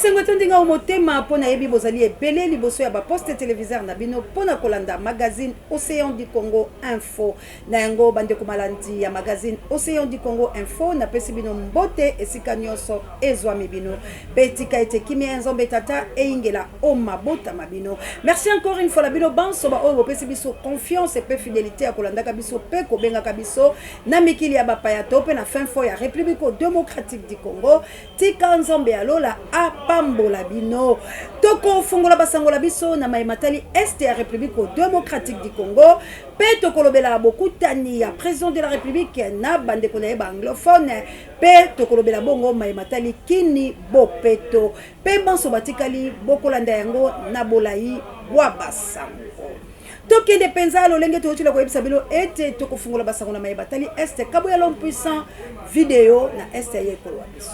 Esengo etondi nga o motema mpo nayebi bozali ebele liboso ya ba poste televiseur na bino mpo na kolanda magazine Ocean du Congo Info. Na yango bandeko malandi ya magazine Ocean du Congo Info, napesi bino mbote esika nyonso ezwami bino mpe tika ete kimia ya Nzambe Tata eyingela o mabota ma bino. Merci encore une fois na bino banso ba oyo bopesi biso confiance mpe fidelite ya kolandaka biso mpe kobengaka biso na mikili ya bapaya to mpe na fin fond ya Republico Democratique du Congo. Tika Nzambe ya lola apambola bino. Tokofungola basango la biso na maye matali Est ya Republico Democratique du Congo mpe tokolobela bokutani ya President de la Republique na bandeko na ye ba anglophone mpe tokolobela bongo maye matali Kini bopeto mpe banso batikali bokolanda yango na bolayi bwa basango. Tokende mpenza lolenge toyotila koyebisa bino ete tokofungola basango na maye batali Est Kabuya l'homme puissant video na Est ya ekolo wa biso.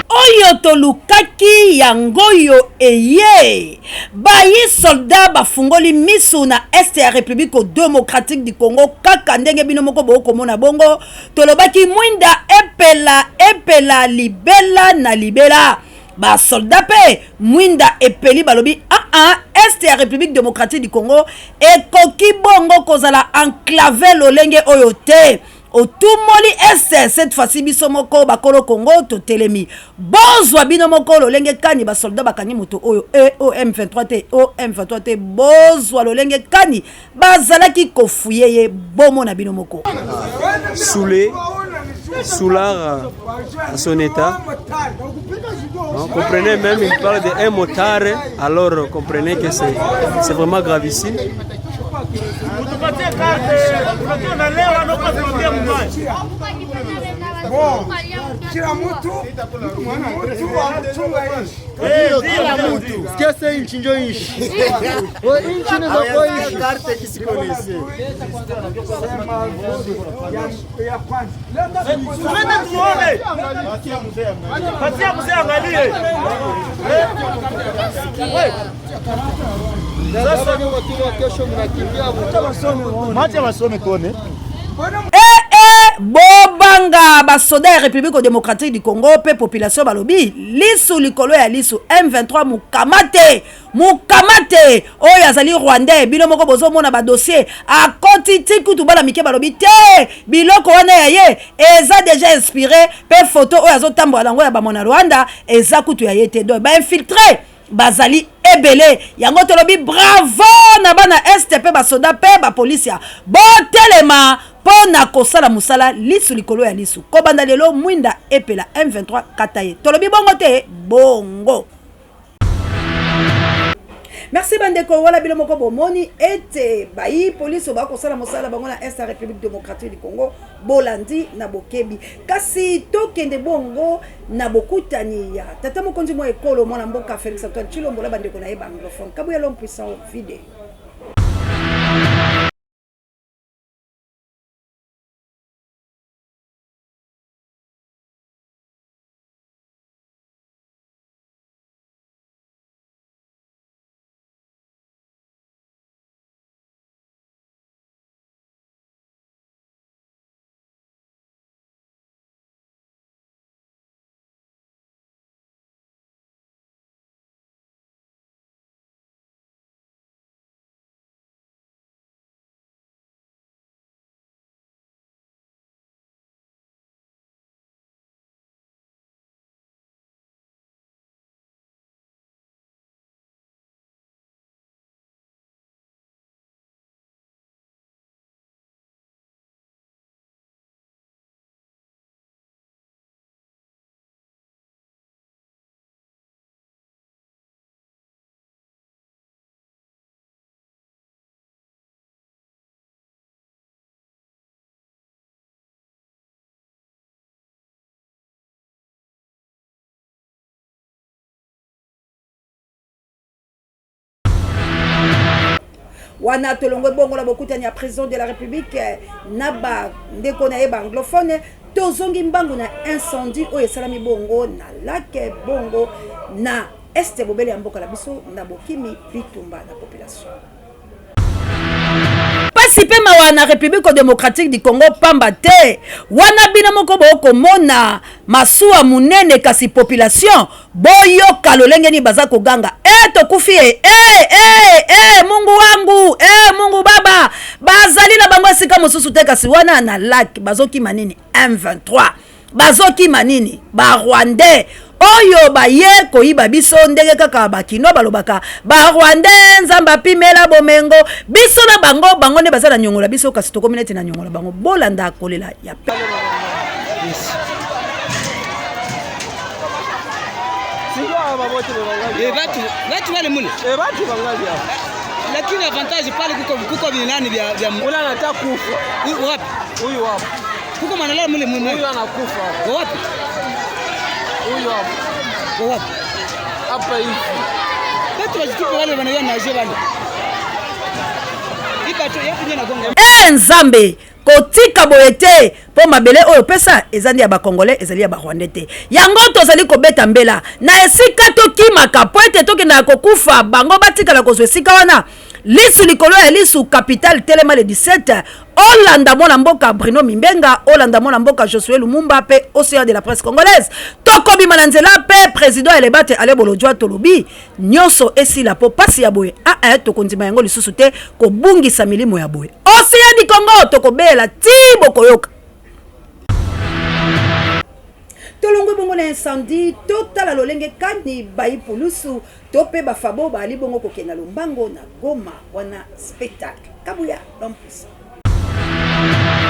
Oyo tolukaki yangoyo eye. Bayi soldat bafungoli misu na Est ya Republique democratique du Congo kaka ndenge bino moko bokomona bongo. Tolobaki mwinda epela epela libela na libela. Ba soldat pe mwinda epeli balobi ah ah Est ya Republique democratique du Congo ekoki bongo kozala enclave lolenge oyo te. Otumoli Est cette fois-ci biso moko bakolo Congo totelemi. Bozwa bino moko lolenge kani ba soldat bakangi moto oyo e o M23 te o M23 te bozwa lolenge kani bazalaki kofuye ye bomona bino moko. Soulé, soulard à son état. Comprenez même, il parle de un motard, alors comprenez que c'est vraiment gravissime. Kila mtu mtu wa kuchunga Kila mtu. Sikia sasa inchi njo inchi. Wewe inchi ni za kwa inchi. Carte qui se connaissait. ya kwanza. Tulete tuone. Patia mzee angalie. Sasa ni watu wa kesho mnakimbia. Macha wasome tuone. Eh, eh, bobanga basoda ya République démocratique du Congo mpe population balobi lisu likolo ya lisu M23 mukamate mukamate oyo azali rwandais bino moko bozomona ba dossier akoti ti kutu bana mike balobi te biloko wana ya ye eza deja inspiré mpe photo oyo azotambola nango ya bamona Rwanda eza kutu ya ye te donc ba infiltré bazali ebele yango tolobi bravo na bana este mpe basoda mpe bapolisia botelema mpo na kosala mosala lisu likolo ya lisu kobanda lelo mwinda epela M23 kata ye tolobi bongo te bongo. Merci bandeko wala bino moko bomoni ete bayi police bakosala mosala bango na Est ya République démocratique du Congo bolandi na bokebi kasi tokende bongo na bokutani ya tata mokonzi mwa ekolo mwana mboka Félix Antoine Tshilombo na bandeko na ye ba anglophone Kabuya l'homme puissant video. Wana tolongwe bongo na bokutani ya président de la République na ba ndeko na ye ba anglophone tozongi mbangu na incendie oyo esalami bongo na lac bongo na este bobele ya mboka na biso na bokimi bitumba na population. Pasi mpe mawa na Republique democratique du Congo pamba te wana bino moko bokomona masuwa monene kasi population boyoka lolenge nini baza koganga e tokufi e e e e Mungu wangu e Mungu baba bazali na bango esika mosusu te kasi wana na lac bazokima nini M23 Bazokima nini? Ba rwandais oyo baye koyiba biso ndenge kaka ba kinois balobaka ba rwandais nzambe apimela bomengo biso na bango bango nde baza na nyongo na biso kasi tokomi neti na nyongo na bango bolanda kolela ya pe Eh, batu batu wale mule Eh, batu bangali hapa. lakini avantage pale kuko kuko vinani vya vya Ule anataka kufa. wapi Huyu hapa. Kuko manalala mule mule. Huyu anakufa. Kwa wapi? Huyu hapa. Kwa wapi? Hapa hivi. Watu wajitupe wale wanayua naje wale. Iba tu yapo nje nagonga. Eh Nzambe kotika boye te mpo mabele oyo pesa eza nde ya bakongole ezali ya barwandais te yango tozali kobeta mbela na esika tokimaka mpo ete tokendaka kokufa bango batikala kozwa esika wana Lisu likolo ya lisu capital telema le 17 olanda mwana mboka Bruno Mimbenga olanda mwana mboka Josue Lumumba pe océan de la presse congolaise tokobima na nzela pe président Elebate Ale Bolodjwa tolobi nyonso esila po pasi ya boye a ah, eh, tokondima yango lisusu te kobungisa milimo ya boye océan du Congo tokobela ti bokoyoka Tolongwe bongo na incendie, totala lolenge kani bayi pulusu to pe ba fabo baali bongo kokenda lombango na Goma wana spectacle. Kabuya l'homme puissant.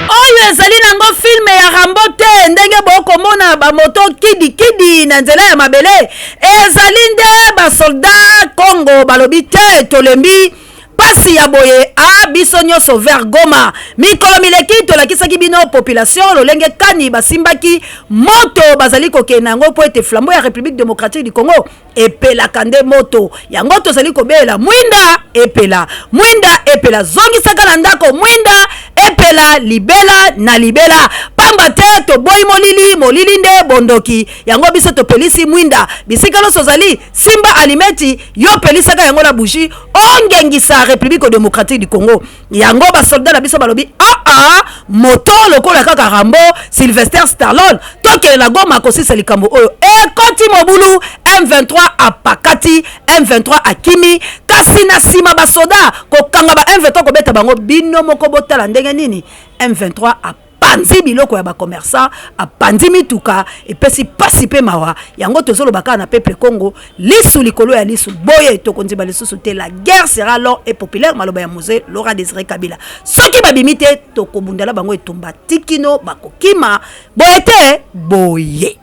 Oyo ezali nango film ya Rambo te ndenge bokomona ba moto kidi kidi na nzela ya mabele ezali nde ba soldat Congo balobi te tolembi Pasi ya boye a biso nyoso vers Goma. Mikolo mileki tolakisaki bino population lolenge kani basimbaki moto bazali kokende na yango mpo ete flambeau ya Republique democratique du Congo epelaka nde moto yango tozali kobelela mwinda epela mwinda epela zongisaka na ndako mwinda epela libela na libela pamba te toboyi molili molili nde bondoki yango biso topelisi mwinda bisika nyonso ozali simba alimeti yo pelisaka yango na bougie ongengisa Republique democratique du Congo yango ba soldat na biso balobi ah ah moto lokola kaka Rambo Sylvester Stallone tokende na Goma kosisa likambo oyo ekoti mobulu M23 apakati M23 akimi kasi na nsima basoda kokanga ba M23 kobeta bango bino moko botala ndenge nini M23 apanzi biloko ya ba commerçant apanzi mituka epesi pasi pe mawa yango tozoloba kaka na peuple Congo lisu likolo ya lisu boye tokondima lisusu te la guerre sera long et populaire maloba ya Mose Laurent Désiré Kabila soki babimi te tokobundala bango etumba tikino bakokima boye te boye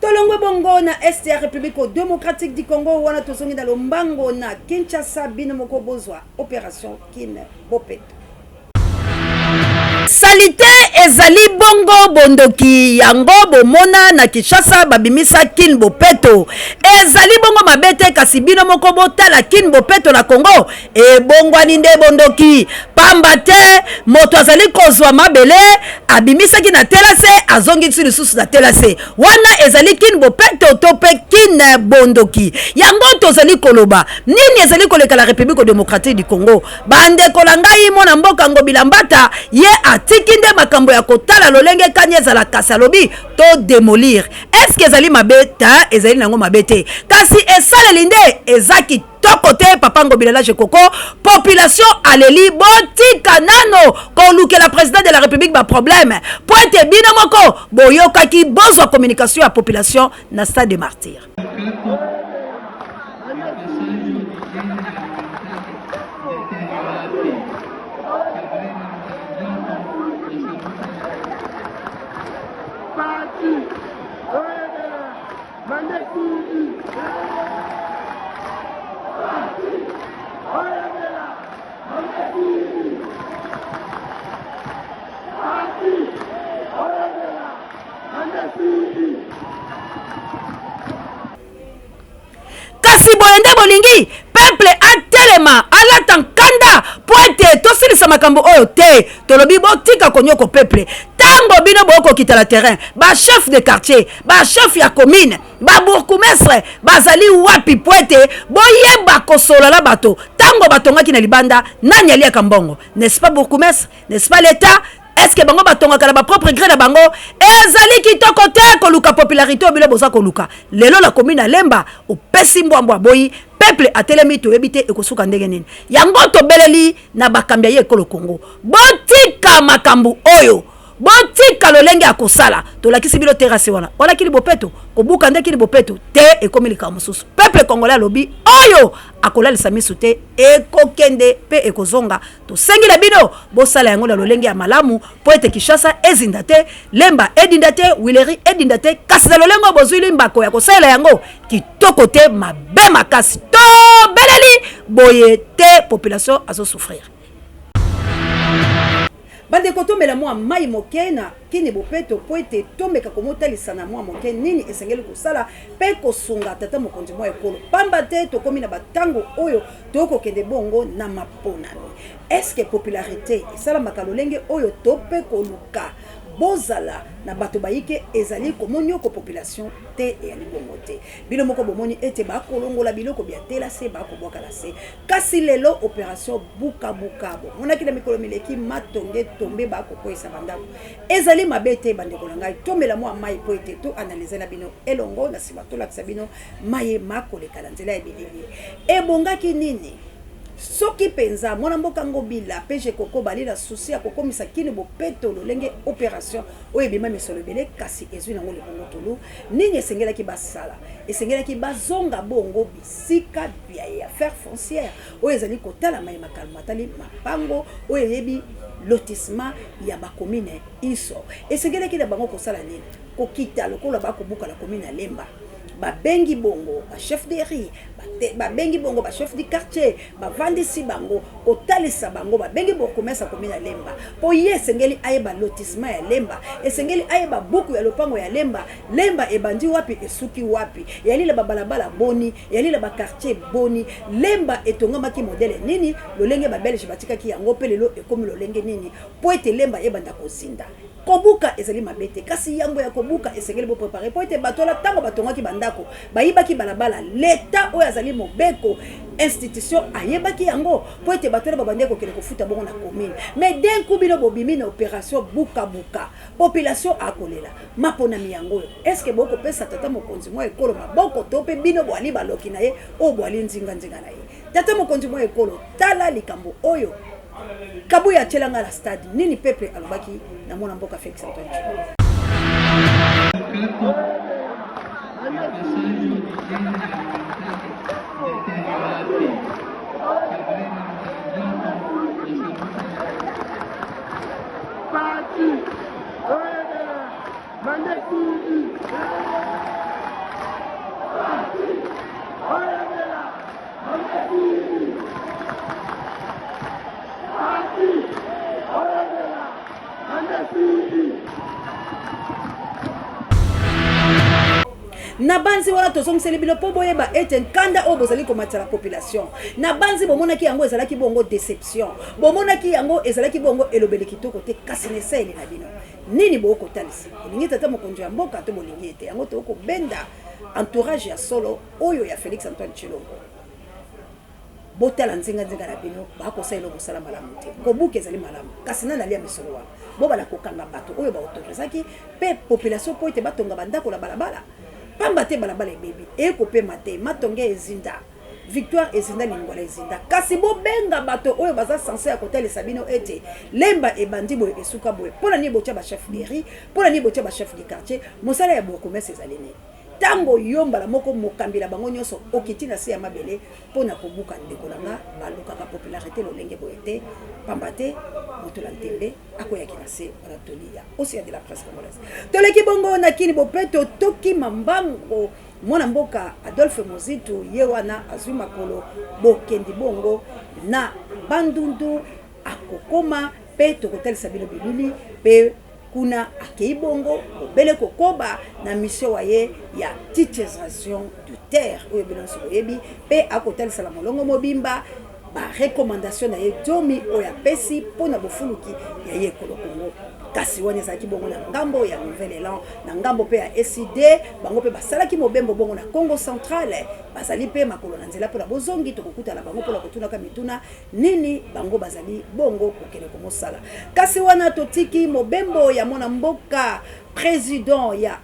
Tolongwe bongo na est ya Republique democratique du Congo wana tozongi na lombango na Kinshasa bino moko bozwa operation kin bopeto. Salite ezali bongo bondoki yango bomona na Kinshasa babimisa kin bopeto ezali bongo mabe te kasi bino moko botala kin bopeto na Congo ebongwani nde bondoki pamba te moto azali kozwa mabele abimisaki na telase azongisi lisusu na telase wana ezali kin bopeto to mpe kin bondoki yango tozali koloba nini ezali koleka la Republique democratique du Congo bandeko na ngai mwana mboka Ngobila Mbata ye atiki nde makambo ya kotala lolenge kani ezala kasi alobi to demolir eske ezali mabe te ezali nango mabe te kasi esaleli nde eza kitoko te papa Ngobila la Jekoko population aleli botika nano kolukela président de la république ba problème po ete bino moko boyokaki bozwa communication ya population na stade de martyr Kasi boye nde bolingi peuple atelema alata nkanda mpo ete tosilisa makambo oyo te? Tolobi botika konyoko peuple. Tango bino bokokita na terrain, ba chef de quartier, ba chef ya commune, ba bourgmestre bazali wapi mpo ete boyeba kosolola na bato? Tango batongaki na libanda, nani aliaka mbongo? N'est-ce pas bourgmestre? N'est-ce pas l'Etat? Est-ce que bango batongaka na ba propre gré na bango? Ezali kitoko te koluka popularité oyo bino boza koluka. Lelo na commune ya Lemba, opesi mbwa mbwa aboyi, peuple atelemi, toyebi te ekosuka ndenge nini. Yango tobeleli na bakambi ya ye ekolo Congo, botika makambo oyo. Botika lolenge ya kosala. Tolakisi bino terrasse wana. Wana kili bopeto, kobuka nde kili bopeto te, ekomi likambo mosusu. Peuple congolais alobi oyo akolalisa misu te, ekokende pe ekozonga. Tosengi na bino bosala yango na lolenge ya malamu po ete Kinshasa ezinda te, Lemba edinda te, Huilerie edinda te, kasi na lolenge oyo bozwili mbako ya kosalela yango kitoko te, mabe makasi. Tobeleli boye te, population azo souffrir. Bandeko, tomela mua mayi moke na Kini Bopeto mpo ete tomeka komotalisa na mua moke nini esengeli kosala mpe kosunga tata mokonzi mwa ekolo, pamba te tokomi na ba tango oyo tokokende bongo na maponami. Est-ce que popularite esalamaka lolenge oyo to mpe koluka bozala na bato bayike ezali komonioko population te? Eyali bongo te. Bino moko bomoni ete bakolongola biloko bia tela se bakobwaka na se. Kasi lelo operation buka buka bomonaki na mikolo mileki matonge tombe ba kokweyisa ba ndako ezali mabe te bandeko na ngai tomela mua mayi po ete to analyse na bino elongo na sima tolakisa bino maye makoleka na nzela ya bilili ebongaki nini soki penza mwana mboka Ngobila pe Gecoco bali na souci ya kokomisa kin bopeto lolenge operation oyo ebima misolo ebele kasi ezwi nango libongo tolu nini esengelaki basala esengelaki bazonga bongo Sika bya ye affaire foncière oyo ezali kotala maye makambo matali mapango oyo eyebi lotissement ya ba commune inso. Esengelaki na bango kosala nini? Kokita lokola bakobuka na commune ya Lemba. Babengi bongo ba chefs de rue, babengi bongo ba chefs du quartier, bavandisi bango kotalisa bango, babengi bourgmestre ya commune ya Lemba mpo ye esengeli ayeba lotissement ya Lemba, esengeli ayeba buku ya lopango ya Lemba, Lemba ebandi wapi esuki wapi? Eyali na ba balabala boni? Eyali na ba quartiers boni? Lemba etongamaki modèle nini? Lolenge ba Belges batikaki yango mpe lelo ekomi lolenge nini? Mpo ete Lemba ebanda kozinda. Kobuka ezali mabe te, kasi yambo ya kobuka esengeli bo preparer mpo ete bato wana tango batongaki ba ndako bayibaki balabala. L'Etat oyo azali mobeko, institution, ayebaki yango mpo ete bato wana babandaki kokende kofuta bongo na commune. Mais d'un coup bino bobimi na operation buka buka, population akolela. Maponami yango oyo, est ce que bokoki kopesa tata mokonzi mwa ekolo maboko to mpe bino boali baloki na ye oyo boali nzinga nzinga na ye? Tata mokonzi mwa ekolo, tala likambo oyo Kabuya atiela nga na stade, nini peuple alobaki na mwana mboka Felix Antoine Tshilombo? Nabanzi wana tozongiseli bino mpo boyeba ete nkanda oyo bozali komatisa na population, nabanzi bomonaki yango ezalaki bongo deception, bomonaki yango ezalaki bongo elobeli kitoko te, kasi na esaleli na bino Nini bokoki kotalisa? Bolingi tata mokonzi ya mboka to bolingi ye te? Yango tokoki kobenda entourage ya solo oyo ya Felix Antoine Tshilombo. Botala nzinga nzinga na bino, bakosalela mosala malamu te. Kobuka ezali malamu, kasi nani alia misolo wana? Bobanda kokanga bato oyo ba autorisaki pe population po ete batonga ba ndako na balabala. Pamba te balabala ebebi, ekopema te, matonge ezinda. Victoire ezinda lingwala ezinda kasi bobenga bato oyo baza sense ya kotalisa bino ete lemba ebandi boye esuka boye pona nini botia ba chef de rue pona nini botia ba chef du quartier mosala ya bourgmestre ezali nini tango yo mbala moko mokambi na bango nionso okiti na se ya mabele pona kobuka ndeko na nga balukaka popularite lolenge boye te pamba te moto na ntembe akweyaki na se wana toli ya ocean de la presse congolaise toleki bongo na kini bopeto tokima mbango Mwana mboka Adolphe Muzitu ye wana azwi makolo bokendi bongo na Bandundu akokoma pe tokotalisa bino bilili pe kuna akei bongo bobele kokoba na mission wa ye ya titrisation de terre oyo bino nionso boyebi pe akotalisa na molongo mobimba ba recommandations na ye diomi oyo apesi po na bofuluki ya ye ekolo Congo. Kasi wana ezalaki bongo na ngambo ya Nouvel Elan, na ngambo mpe ya ECD, bango mpe basalaki mobembo bongo na Congo Central, bazali mpe makolo na nzela mpo na bozongi. Tokokutana bango mpo na kotunaka mituna nini bango bazali bongo kokende komosala. Kasi wana totiki mobembo ya mwana mboka president ya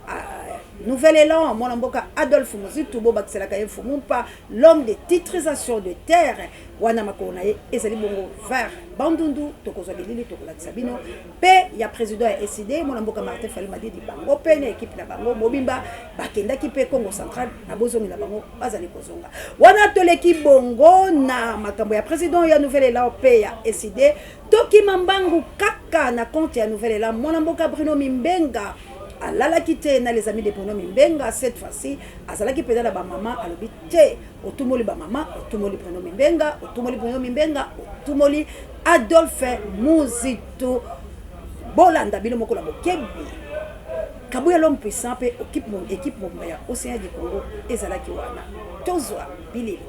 Nouvel Elan, mwana mboka Adolphe Muzito, bobakiselaka ye Mfumu Mpa, l'homme de titrisation de terre. Wana makolo na ye ezali bongo vers Bandundu, tokozwa bilili tokolakisa bino pe ya president ya ECD mwana mboka Martin Fayulu Madidi, bango pe na equipe na bango mobimba bakendaki pe Congo Central na bozongi na bango bazali kozonga. Wana toleki bongo na makambo ya president ya Nouvel Elan pe ya ECD, tokima mbangu kaka na compte ya Nouvel Elan mwana mboka Bruno Mimbenga alalaki te na les amis de Bruno Mimbenga. Cette fois-ci azalaki mpenza na ba mama, alobi te otumoli ba mama, otumoli Bruno Mimbenga, otumoli Bruno Mimbenga, otumoli Adolphe Muzito. Bolanda bino moko na bokebi. Kabuya l'homme puissant pe équipe équipe mobimba ya Océan du Congo ezalaki wana. Tozwa bilili.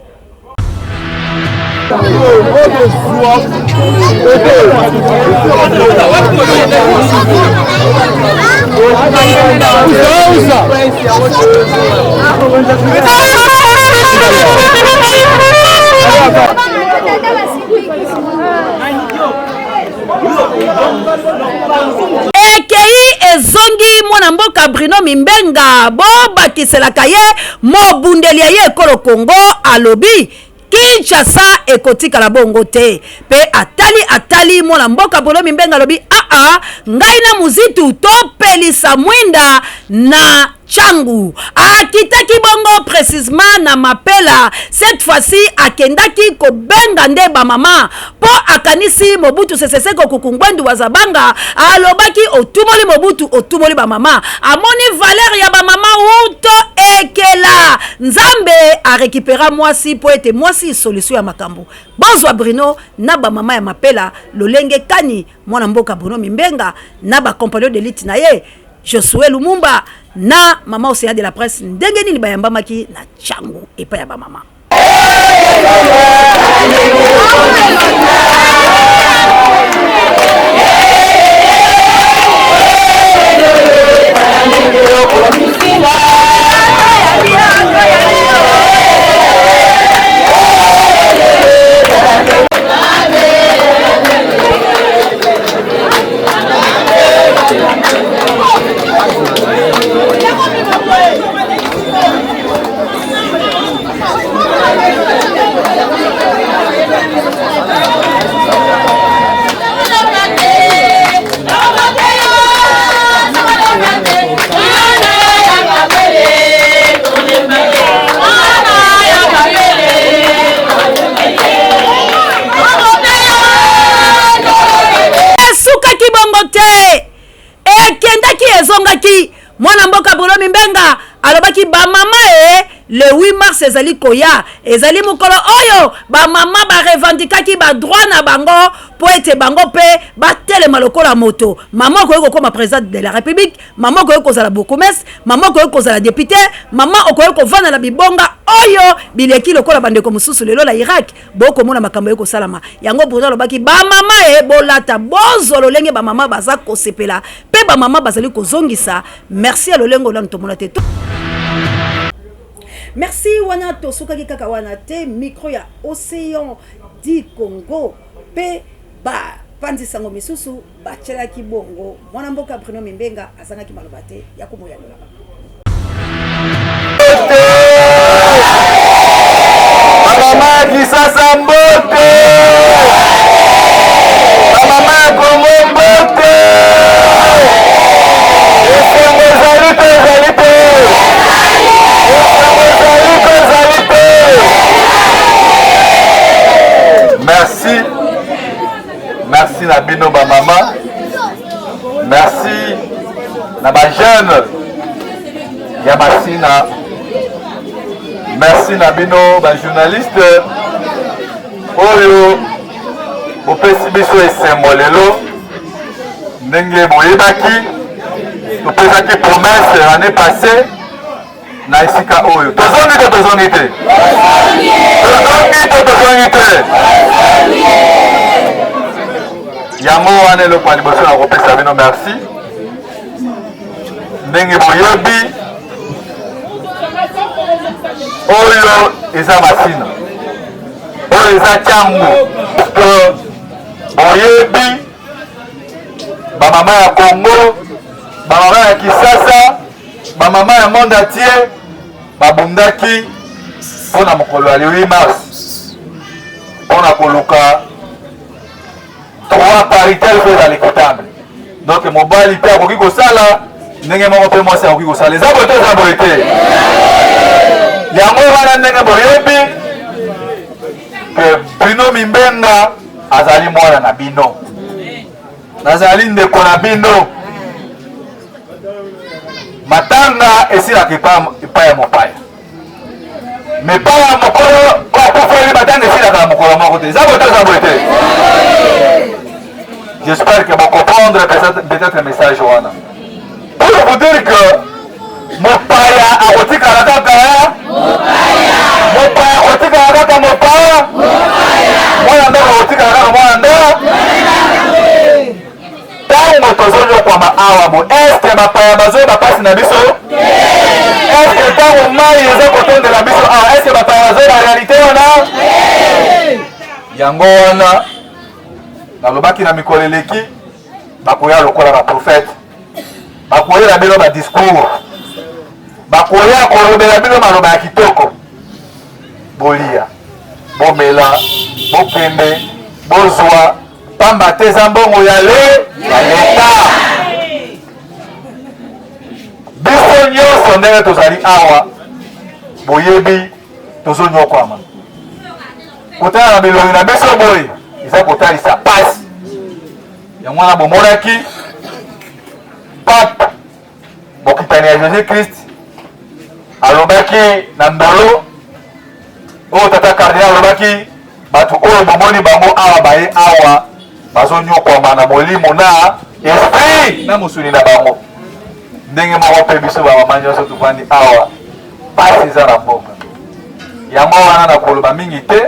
Ekei ezongi mwana mboka Bruno Mimbenga, bobakiselaka ye mobundeli ya ye ekolo Congo, alobi Kinshasa ekotikala bongo te. Pe atali atali mwana mboka Bruno Mimbenga alobi aa ngai na Muzitu topelisa mwinda na Tshangu. Akitaki bongo precisement na Mapela. Cette fois-ci akendaki kobenga nde ba mama po akanisi Mobutu Sese Seko Kuku Ngbendu wa Zabanga alobaki otumoli Mobutu otumoli ba mama. Amoni valeur ya ba mama uto ekela. Nzambe a recupera mwasi po ete mwasi solution ya makambo. Bozwa Bruno na ba mama ya Mapela lolenge kani mwana mboka Bruno Mimbenga na ba compagnons de lutte na ye Josue Lumumba na mama Ocean de la presse ndenge nini bayambamaki na Tshangu epai ya ba mama. Esukaki bongo te, ekendaki ezongaki. Mwana mboka Bruno Mimbenga alobaki bamama e le 8 mars ezali koya, ezali mokolo oyo bamama barevandikaki badroit na bango mpo ete bango mpe batelema lokola moto. Mama okoki kokoma president de la Republique, mama okoki kozala bourgmestre, mama okoki kozala depute, mama okoki kovanda na bibonga oyo bileki lokola bandeko mosusu lelo na Irak. Bokomona makambo eye kosalama. Yango Bruno alobaki bamama e bolata bozwa lolenge bamama baza kosepela mpe bamama bazali kozongisa merci ya lolenge oyo nanu tomona te. Merci wana tosukaki kaka wana te, micro ya Ocean du Congo mpe ba panzi sango misusu batielaki bongo mwana mboka Bruno Mimbenga azangaki maloba te ya komoyanola bango. Mama ya Kisasa mbote, mama ya Kongo mbote, esengo ezali te, ezali te, esengo ezali te, ezali te. Merci, merci na bino ba mama, merci na ba jeune ya Masina, merci na bino ba journaliste oyo bopesi biso esengo lelo. Ndenge boyebaki, topesaki promesse l'année passée na esika oyo tozongi te, tozongi te, tozongi te, tozongi te. Yango wana eloko ya liboso na kopesa bino merci ndenge boyebi oyo eza masina oyo eza Tshangu boyebi bamama ya Congo bamama ya Kisasa bamama ya monde entier babundaki mpo na mokolo ya le 8 mars mpo na koluka droit paritaire mpe ezala équitable. Donc mobali mpe akoki kosala ndenge moko mpe mwasi akoki kosala. Eza boye te, eza boye te. Yango wana ndenge boyebi ke Bruno Mimbenga azali mwana na bino, nazali ndeko na bino. Matanga esilaka epai ya mopaya, me epai ya mokolo oyo akufeli matanga esilaka na mokolo moko te. Eza boye te, eza boye te. J'espère que vous comprendre peut-être message wana. Pour vous dire que mopaya akotikala kaka mopaya, akotikala kaka mopaya, mwana ndako akotikala kaka mwana ndako. Ntango tozonyokwama awa bo, eske bapaya bazoyeba mpasi na biso? Eske ntango mai eza kotondela biso awa, eske bapaya bazoyeba réalité wana? Yango wana nalobaki na mikolo eleki, bakoya lokola baprofete, bakoyela bino badiscours, bakoya kolobela bino maloba ya kitoko, bolia, bomela, bokende, bozwa, pamba te eza mbongo ya le ya leta. Biso nyonso ndenge tozali awa, boyebi tozonyokwama. Kotala na bilongi na biso boye eza kotalisa pasi. Yango wana bomonaki pape mokitani ya Jésus Christ alobaki na ndolo oyo tata cardinal alobaki, bato oyo bomoni bango awa baye awa bazonyokwama na molimo na esprit na mosuni na bango. Ndenge moko mpe biso bamama nyonso tofandi awa, pasi eza na mboka. Yango wana na koloba mingi te,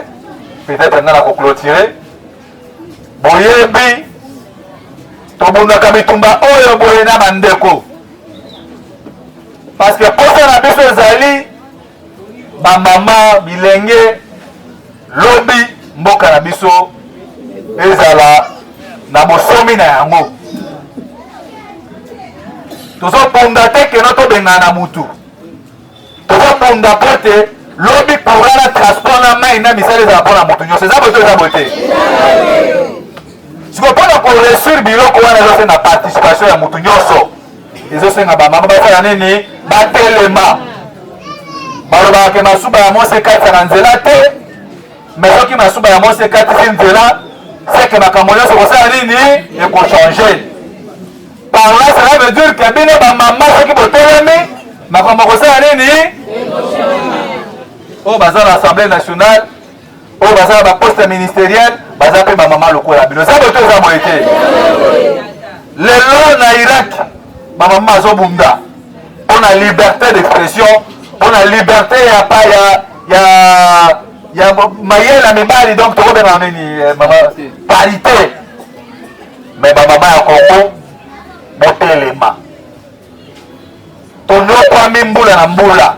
peut-être nga na koclôturer. Boyebi tobundaka bitumba oyo boye na bandeko, parce que posa na biso ezali bamama bilenge, lobi mboka na biso ezala na bosomi na yango. Tozobunda te keno tobengana na mutu, tozobunda po te lobi courant na transport na mai na misala ezala mpona motu nyonso. Eza boye to eza boye te? Sikoyo mpona koresur biloko wana ezosenga participation ya motu nyonso, ezosenga bamama basala nini? Batelema. Balobaka ke masuba ya mwasi ekatisa na nzela te, me soki masuba ya mwasi ekatisi nzela, seke makambo nyonso ekosala nini? Ekochange. Par là, cela veut dire que bino bamama soki botelemi, makambo ekosala nini? Oyo baza na Assemblée nationale, oyo baza na baposte ministériel, baza mpe bamama lokola bino. Eza boye to eza boye te? Lelo na Irak bamama bazobunda mpona liberté d'expression, mpona liberté ya pa ya ya ya mayele ya mibali, donc tokobenga nini mama parité. Me bamama ya Congo botelema, tonyokwami mbula na mbula.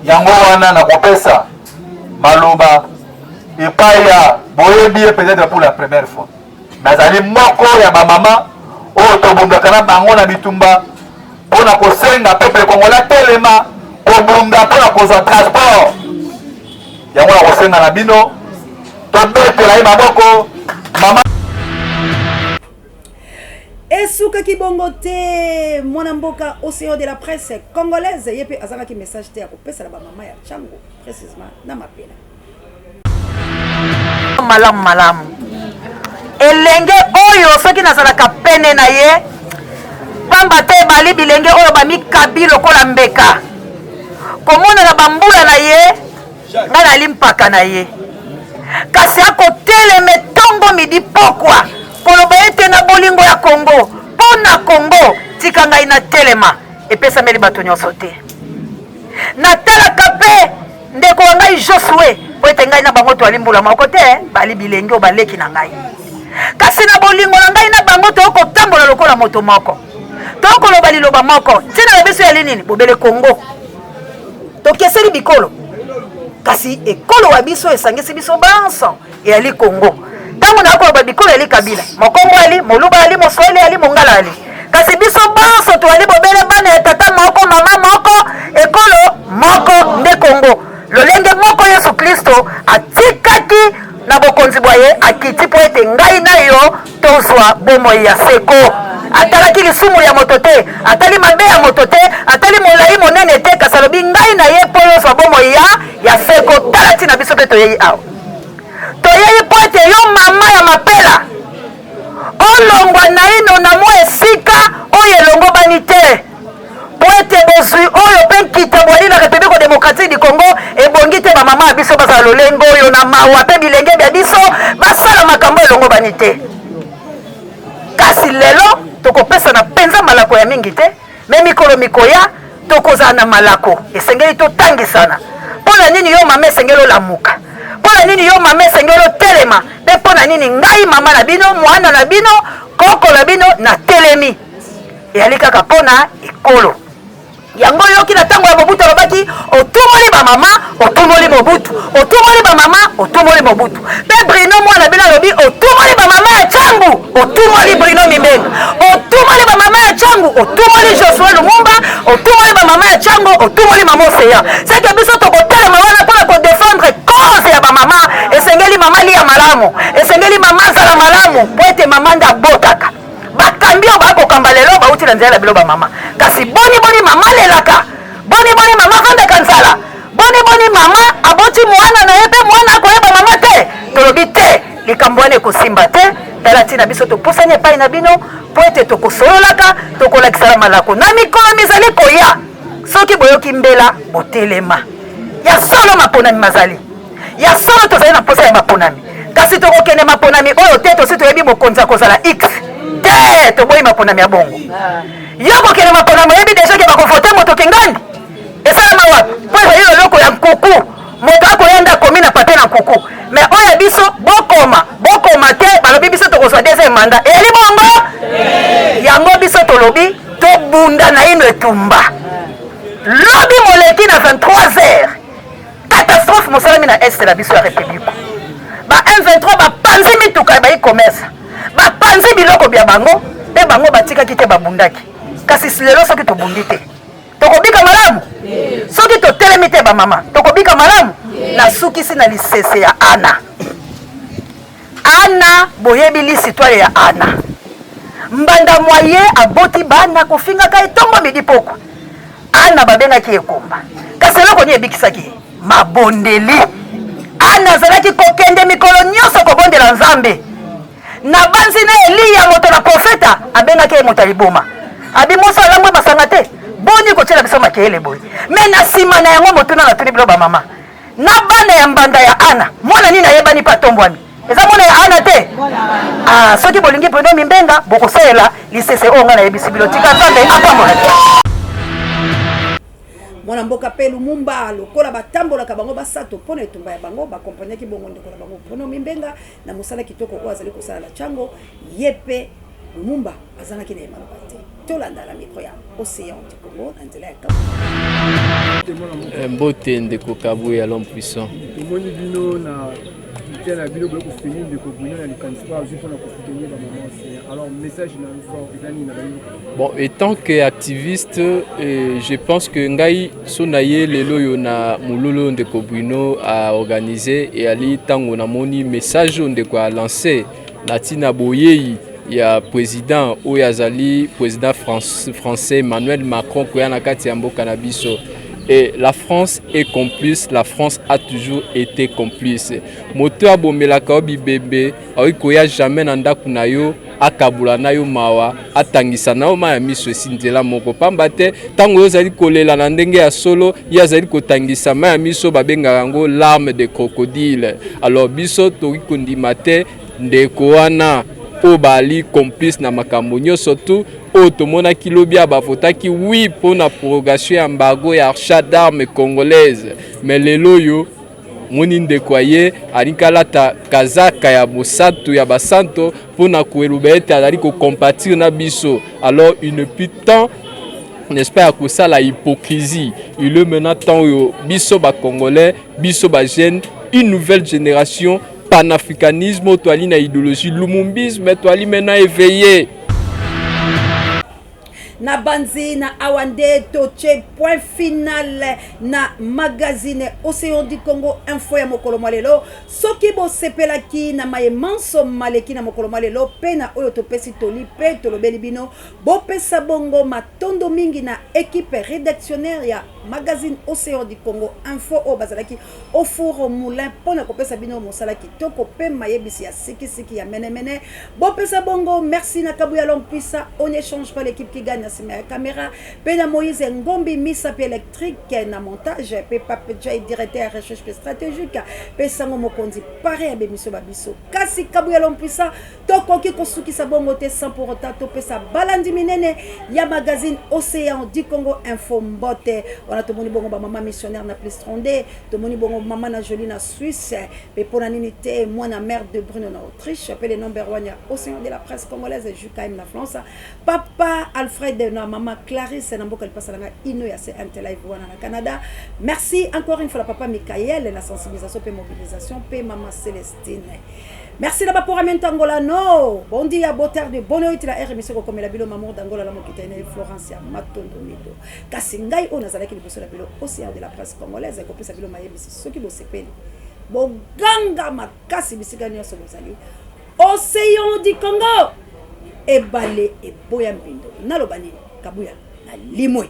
Yango wana nakopesa maloba epai ya boyebi ye peut-être pour la première fois, nazali moko ya bamama oyo tobundaka na bango na bitumba mpona kosenga peuple congolais telema kobunda mpona kozwa transport. Yango na kosenga na bino tobetela ye maboko mama. Esukaki bongo te, mwana mboka Océan de la presse congolaise ye mpe azangaki message te ya kopesa na bamama ya Tshangu, précisement na Mapela. Malamu malamu, elenge oyo soki nazalaka pene na ye, pamba te bali bilenge oyo bamikabi lokola mbeka komona na bambula na ye, ngai nali mpaka na ye, kasi akoteleme ntongo midi pokwa koloba ete na bolingo ya Kongo, mpo na Kongo, tika ngai natelema. Epesameli bato nyonso te. Natalaka mpe ndeko wa ngai Josue, mpo ete ngai na bango toali mbula moko te, bali bilenge oyo baleki na ngai. Kasi na bolingo na ngai na bango tokotambola lokola moto moko, tokoloba liloba moko. Ntina na biso yali nini? Bobele Kongo. Tokeseni bikolo, kasi ekolo wa biso esangisi biso banso, eyali Kongo. Ntango nakoloba bikolo yali kabila, mokongo ali, moluba ali, moswahili ali, mongala ali, kasi biso banso toyali bobele bana ya tata moko, mama moko, ekolo moko nde Kongo. Lolenge moko Yesu Klisto atikaki na bokonzi bwa ye, akiti mpo ete ngai na yo tozwa bomoi ya seko. Atalaki lisumu ya moto te, atali mabe ya moto te, atali molai monene te, kasi alobi ngai na ye mpo yozwa bomoi ya ya seko. Tala ntina biso mpe toyei awa. Toyei mpo ete yo mama ya mapela olongwa naino na mwa esika oyo elongobani te, mpo ete bozwi oyo mpe nkita bwali na Republique democratique du Congo ebongi te bamama ya biso bazala lolenge oyo na mawa mpe bilenge bya biso basala makambo elongobani te. Kasi lelo tokopesana mpenza malako ya mingi te, me mikolo mikoya tokozala na malako esengeli totangisana. Mpo na nini yo mama esengeli olamuka? Mpo na nini yo mama esengeli otelema? Mpe mpo na nini ngai mama na bino, mwana na bino, koko na bino natelemi? Eyali kaka mpo na ekolo yango. Oyoki na ntango ya Mobutu alobaki otumoli bamama, otumoli Mobutu, otumoli bamama, otumoli Mobutu. Mpe Bruno mwana bino alobi otumoli bamama ya Tshangu, otumoli Bruno Mimbenga, otumoli bamama ya Tshangu, otumoli Joshua Lumumba, otumoli bamama ya Tshangu, otumoli mama Oseya. Seke biso tokotelema wana mpona kodefendre cause ya bamama. Esengeli mama lia malamu, esengeli mama azala malamu, mpo ete mama nde abotaka. Bakambi oyo bakokamba lelo bauti na nzela na bilo bamama. Kasi boni boni mama alelaka, boni boni mama afandaka nzala, boni boni mama aboti mwana na ye mpe mwana akoyeba mama te. Tolobi te, likambo wana ekosimba te. Tala ntina biso topusani epai na bino mpo ete tokosololaka, tokolakisana malako na mikolo mizali koya. Soki boyoki mbela, botelema. Ya solo maponami mazali, ya solo tozali na mposa ya maponami, kasi tokokende maponami oyo te tosi toyebi mokonzi akozala x te. Toboyi maponami ya bongo. Yo kokende maponami oyebi deja ke bakovote moto kengandi, esalama wapi? Mpo ezali eloko ya nkuku, moto akoya nde akomi na papier na nkuku. Me oyo ya biso bokoma bokoma te, balobi biso tokozwa deuxième mandat, eyali bongo yango. Biso tolobi tobunda naino etumba. Lobi moleki na 23 heures, catastrophe mosalami na este na biso ya Republique. Ba M23 bapanzi mituka ya ba e-commerce, bapanzi biloko bya bango, mpe bango batikaki te, babundaki. Kasi lelo soki tobundi te, tokobika malamu? Soki totelemi te bamama, tokobika malamu? Nasukisi na lisese ya Ana. Ana, boyebi lisitwale ya Ana. Mbanda mwa ye aboti bana kofingaka etongo midi pokwa. Ana babengaki ye komba, kasi eloko nini ebikisaki ye? Mabondeli. Ana azalaki kokende mikolo nyonso kobondela Nzambe. Nabanzi na Eliya moto na profeta abengaki ye moto ya liboma, abi moso alangwe masanga te, boni kotiela biso makeyele boye? Me na nsima na yango, motuna natuni bino bamama na bana ya mbanda ya Ana, mwana nini ayebani mpe atombwami? Eza mwana ya Ana te? Ah, soki bolingi Bruno Mimbenga, bokosalela lisese oyo ngai nayebisi bino. Tika Nzambe apambola. Mwana mboka mpe Lumumba lokola batambolaka bango basato mpo na etumba ya bango, bakompanyaki bongo ndeko na bango Bruno Mimbenga na mosala kitoko oyo azali kosala na Tshango. Ye mpe Lumumba azangaki na ye maloba te. Tolanda na micro ya Océan du Congo na nzela ya Kabu. Mbote ndeko Kabuya l'homme puissant. Tomoni bino na soutien na bino, boye kosoutenir ndeko Bruno na likanisi mpo azwi mpona kosoutenir bamama océan. Alors message na yo fort eza nini na bayi? Bon, étant que activiste, je pense que ngai so na ye lelo oyo na molulu oyo ndeko Bruno a organisé, eyali ntango namoni message oyo ndeko a lancé na ntina boyei ya président oyo azali président français Emmanuel Macron koya na kati ya mboka na biso. Et la France est complice, la France a toujours été complice. Moto abomelaka yo bibembe, akoki koya jamais na ndako na yo akabula na yo mawa, atangisa na yo mai ya miso esi nzela moko. Pamba te ntango yo ozali kolela na ndenge ya solo, ye azali kotangisa mai ya miso, babengaka yango larme de crocodile. Alors biso tokoki kondima te ndeko wana oyo baali complice na makambo nyonso tu oyo tomonaki lobi ya bavotaki oui mpona prorogation ya embargo ya achat d'armes congolaise, mais lelo oyo Moni ndeko aye alingi alata kazaka ya bosantu ya basanto mpo na koloba ete azali kocompatir na biso. Alors il ne plus temps, n'est-ce pas, ya kosala hypocrisie. Il est maintenant temps oyo biso bacongolais, biso bajeune, une nouvelle génération, panafricanisme oyo toali na idéologie lumumbisme, toali maintenant éveillé. Na banzi na awa nde totie point final na magazine Océan du Congo Info ya mokolo mwa lelo. Soki bosepelaki na maye manso maleki na mokolo mwa lelo mpe na oyo topesi toli mpe tolobeli bino, bopesa bongo matondo mingi na equipe rédactionnaire ya magazine Océan du Congo Info oyo bazalaki au four au moulin mpo na kopesa bino mosala kitoko mpe mayebisi ya sikisiki ya menemene. Bopesa bongo merci na Kabuya l'homme puissant, on échange pas l'équipe qui gagne na nsima ya caméra, mpe na Moïse Ngombi misapi électrique na montage, mpe Pape Jay directeur ya recherche mpe stratégique, mpe sango mokonzi pare ya bemission ba biso. Kasi Kabuya l'homme puissant, tokoki kosukisa bongo te sans pour autant topesa balandi minene ya magazine Océan du Congo Info mbote. Wana tomoni bongo bamama missionnaire na plus 32, tomoni bongo mama na Jolie na Suisse, mpe mpona nini te mwana mère de Bruno na Autriche, mpe le number one ya Océan de la presse congolaise Jukaim na France, papa Alfred na mama Clarisse na mboka lipasa nanga ino ya CMT Live wana na Canada. Merci encore une fois na papa Michael na sensibilisation mpe mobilisation, mpe mama Célestine. Merci na baporamento angolano. Bon dia, boa tarde, boa noite na R émission kokomela bilo Mamour d'Angola la mokita ene Florence ya Matondo Mido. Kasi ngai oyo nazalaki liboso na bilo Océan de la presse congolaise ekopesa bilo mayebisi soki bosepeli. Boganga makasi bisika nyonso bozali. Océan du Congo ebale eboya mbindo. Naloba nini? Kabuya na limwe.